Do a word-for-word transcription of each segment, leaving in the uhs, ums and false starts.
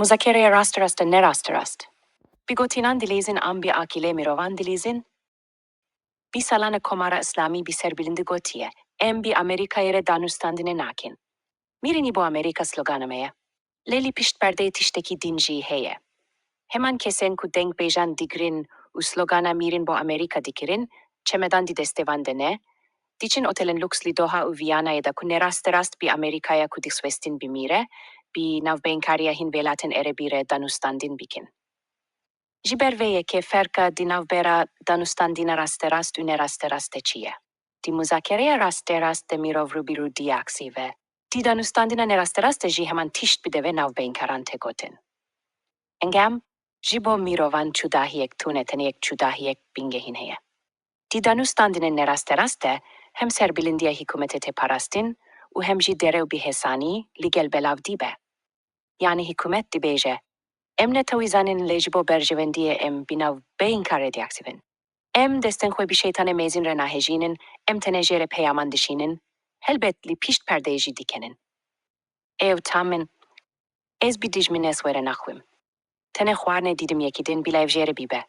Muzakereya rasterast e ne rasterast. Bi gotinan dilîzin an bi akîlê mirovan dilîzin? Bi salan e Komara Îslamî bi serbilindî gotiye, em bi Amerîkayê re danûstandinê nakin. Mîrinî bo Amerîka slogana me ye. Lê li pişt perdeyê tiştekî din jî heye. Heman kesên ku dengbêjan digirin û slogana mîrin bo Amerîka dikirin, çemedan di destê van de ne, diçin otelên luks li Doha û Viyanayê de ku ne rasterast bi Amerîkaya ku dixwestin bimîre, bi navbeynkariya hin welatên erebî re danûstandin bikin. Ji ber vê yekê ferqa di navbera danûstandina rasterast û ne rasterast de çi ye? Di muzakereya rasterast de mirov rûbirû diaksive. Di danûstandina ne rasterast de jî heman tişt bi devê navbeynkaran tê gotin. Engam, ji bo mirovan cudahiyek tune tenê yek cudahiyek bingehîn heye. Di danûstandinên ne rasterast de hem serbilindiya hikûmetê tê parastin û hem jî derew bi hêsanî li gel belav dibe. Yanî hikûmet dibêje, em ne tewî zanin lê ji bo berjewendiyê em bi navbeynkar re diaksivin. Em destên xwe bi şeytanê mêzin re nahêjînin, em tenê jê re peyaman dişînin, helbet li pişt perdeyê jî dikenin. Ew tam in. Ez bi dijminê were naxwim. Tenê xwarinê dîdim yekî din bila ev jê re bibe.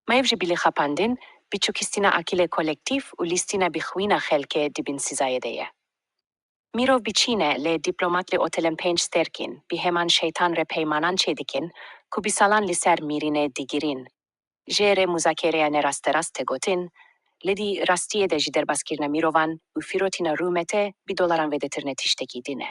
Ma ev ji bilî xapandin, biçûkistîna akîlê kolektîf û lîstîna bi xwîna xelkê di bin sîzayê de ye. Mirov biçîne lê dîplomat li otelên pênc sterkîn, bi heman şeytan re peymanan çêdikin ku bi salan li ser mîrinê digirîn. Jê re muzakereya ne rasterast tê gotin, lê di rastiyê de jî derbaskirina mirovan û firotîna rûmetê bi dolaran vedêtir ne tiştekî din e.